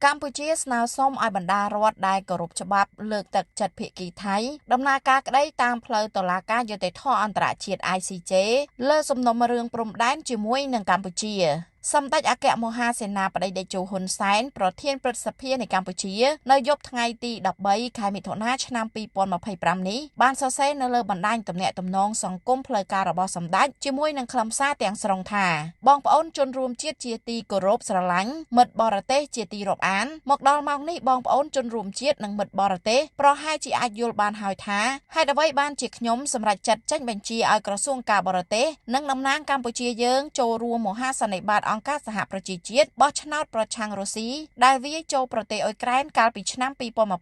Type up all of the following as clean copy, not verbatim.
កម្ពុជាស្នើសុំឲ្យបណ្ដារដ្ឋដែលគោរពច្បាប់លើកទឹកចិត្តភាគីថៃដំណើរការក្តីតាមផ្លូវតុលាការយុត្តិធម៌អន្តរជាតិ ICJ លើសំណុំរឿងព្រំដែនជាមួយនឹងកម្ពុជា។ សម្ដេចអគ្គមហាសេនាបតីតេជោហ៊ុនសែនប្រធានព្រឹទ្ធសភានៃកម្ពុជា នៅយប់ថ្ងៃទី13ខែមិថុនាឆ្នាំ2025នេះបានសរសេរនៅលើបណ្ដាញទំនាក់ទំនងសង្គមផ្លូវការរបស់សម្ដេចជាមួយនឹងខ្លឹមសារទាំងស្រុងថាបងប្អូនជនរួមជាតិជាទីគោរពស្រឡាញ់មិត្តបរទេសជាទីរាប់អានមកដល់ម៉ោងនេះបងប្អូនជនរួមជាតិនិងមិត្តបរទេសប្រហែលជាអាចយល់បានហើយថាហេតុអ្វីបានជាខ្ញុំសម្រេចចិត្តចេញបញ្ជាឲ្យក្រសួងការបរទេសនិងតំណាងកម្ពុជាយើងចូលរួមមហាសន្និបាតអង្គការសហប្រជាជាតិបោះឆ្នោតប្រឆាំងរុស្ស៊ីដែលវាយចូលប្រទេសអ៊ុយក្រែនកាលពីឆ្នាំ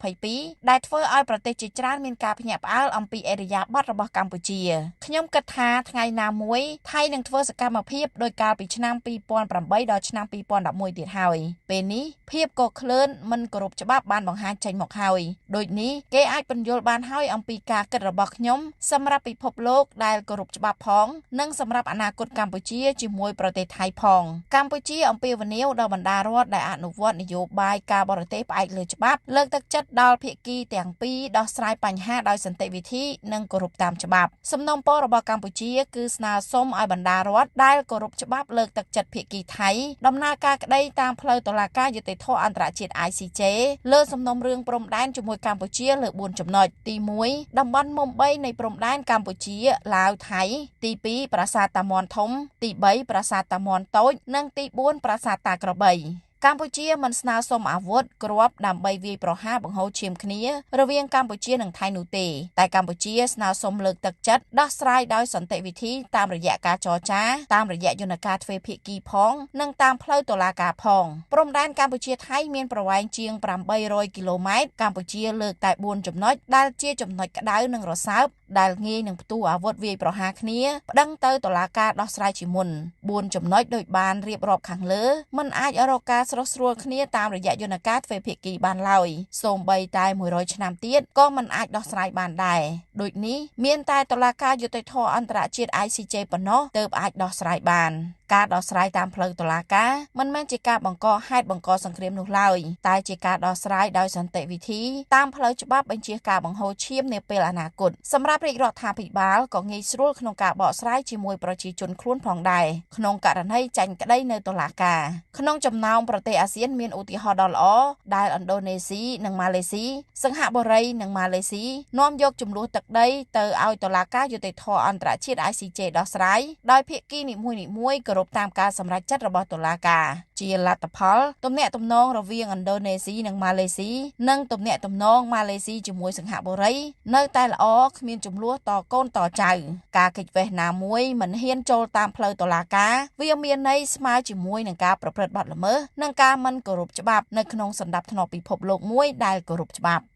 2022ដែលធ្វើឲ្យប្រទេសជាច្រើនមានការភ្ញាក់ផ្អើលអំពីឥរិយាបថរបស់កម្ពុជាខ្ញុំគិតថាថ្ងៃណាមួយថៃនឹងធ្វើសកម្មភាពដោយកាលពីឆ្នាំ2008ដល់ឆ្នាំ2011ទៀតហើយពេលនេះភាពកក្លឿនមិនគោរពច្បាប់បានបង្ហាញចេញមកហើយដូចនេះគេអាចពន្យល់បានហើយអំពីការគិតរបស់ខ្ញុំសម្រាប់ពិភពលោកដែលគោរពច្បាប់ផងនិងសម្រាប់អនាគតកម្ពុជាជាមួយប្រទេសថៃផងកម្ពុជាអំពាវនាវដល់បណ្ដារដ្ឋដែលអនុវត្តនយោបាយការបរទេសផ្អែកលើច្បាប់លើកទឹកចិត្តដល់ភាគីទាំងពីរដោះស្រាយបញ្ហាដោយសន្តិវិធីនិងគោរពតាមច្បាប់សំណូមពររបស់កម្ពុជាគឺស្នើសុំឲ្យបណ្ដារដ្ឋដែលគោរពច្បាប់លើកទឹកចិត្តភាគីថៃដំណើរការក្តីតាមផ្លូវតុលាការយុត្តិធម៌អន្តរជាតិ ICJ លើសំណុំរឿងព្រំដែនជាមួយកម្ពុជាលើ4ចំណុចទី1តំបន់មុំ3នៃព្រំដែនកម្ពុជាឡាវថៃទី2ប្រាសាទតាមាន់ធំទី3ប្រាសាទតាមាន់តូចនិងទី4ប្រាសាទតាក្របីកម្ពុជាមិនស្នើសុំអាវុធគ្រាប់ដើម្បីវាយប្រហារបង្ហូរឈាមគ្នារវាងកម្ពុជានិងថៃនោះទេតែកម្ពុជាស្នើសុំលើកទឹកចិត្តដោះស្រាយដោយសន្តិវិធីតាមរយៈការចរចាតាមរយៈយន្តការទ្វេភាគីផងនិងតាមផ្លូវតុលាការផងព្រំដែនកម្ពុជាថៃមានប្រវែងជាង800គីឡូម៉ែត្រកម្ពុជាលើកតែ4ចំណុចដែលជាចំណុចក្តៅនិងរសើបដែលងាយនឹងផ្ទុះអាវុធវាយប្រហារគ្នាប្តឹងទៅតុលាការដោះស្រាយជាមុន4ចំណុចដោយបានរៀបរាប់ខាងលើមិនអាចរកការស្រុះស្រួលគ្នាតាមរយៈយន្តការទ្វេភាគីបានឡើយសូម្បីតែ100ឆ្នាំទៀតក៏មិនអាចដោះស្រាយបានដែរដូចនេះមានតែតុលាការយុត្តិធម៌អន្តរជាតិ ICJ ប៉ុណ្ណោះទើបអាចដោះស្រាយបានការដោះស្រាយតាមផ្លូវតុលាការមិនមែនជាការបង្កហេតុបង្កសង្គ្រាមនោះឡើយតែជាការដោះស្រាយដោយសន្តិវិធីតាមផ្លូវច្បាប់បញ្ជាការបង្ហូរឈាមនាពេលអនាគតសម្រាប់រាជរដ្ឋាភិបាលក៏ងាយស្រួលក្នុងការបកស្រាយជាមួយប្រជាជនខ្លួនផងដែរក្នុងករណីចាញ់ក្តីនៅតុលាការក្នុងចំណោមប្រទេសអាស៊ានមានឧទាហរណ៍ដ៏ល្អដែលឥណ្ឌូនេស៊ីនិងម៉ាឡេស៊ីសិង្ហបុរីនិងម៉ាឡេស៊ីនាំយកចំនួនទឹកដីទៅឲ្យតុលាការយុត្តិធម៌អន្តរជាតិ ICJ ដោះស្រាយដោយភាគីនីមួយៗគោរពតាមការសម្រេចចិត្តរបស់តុលាការជាលទ្ធផលទំនាក់ទំនងរវាងឥណ្ឌូនេស៊ីនិងម៉ាឡេស៊ីនិងទំនាក់ទំនងម៉ាឡេស៊ីជាមួយសិង្ហបុរីនៅតែល្អគ្មានចំនួនតកូនតចៅការគេចវេះណាមួយមិនហ៊ានចូលតាមផ្លូវតុលាការវាមានន័យស្មើជាមួយនឹងការប្រព្រឹត្តបទល្មើសនិងការមិនគោរពច្បាប់នៅក្នុងសន្តិភាពពិភពលោកមួយដែលគោរពច្បាប់។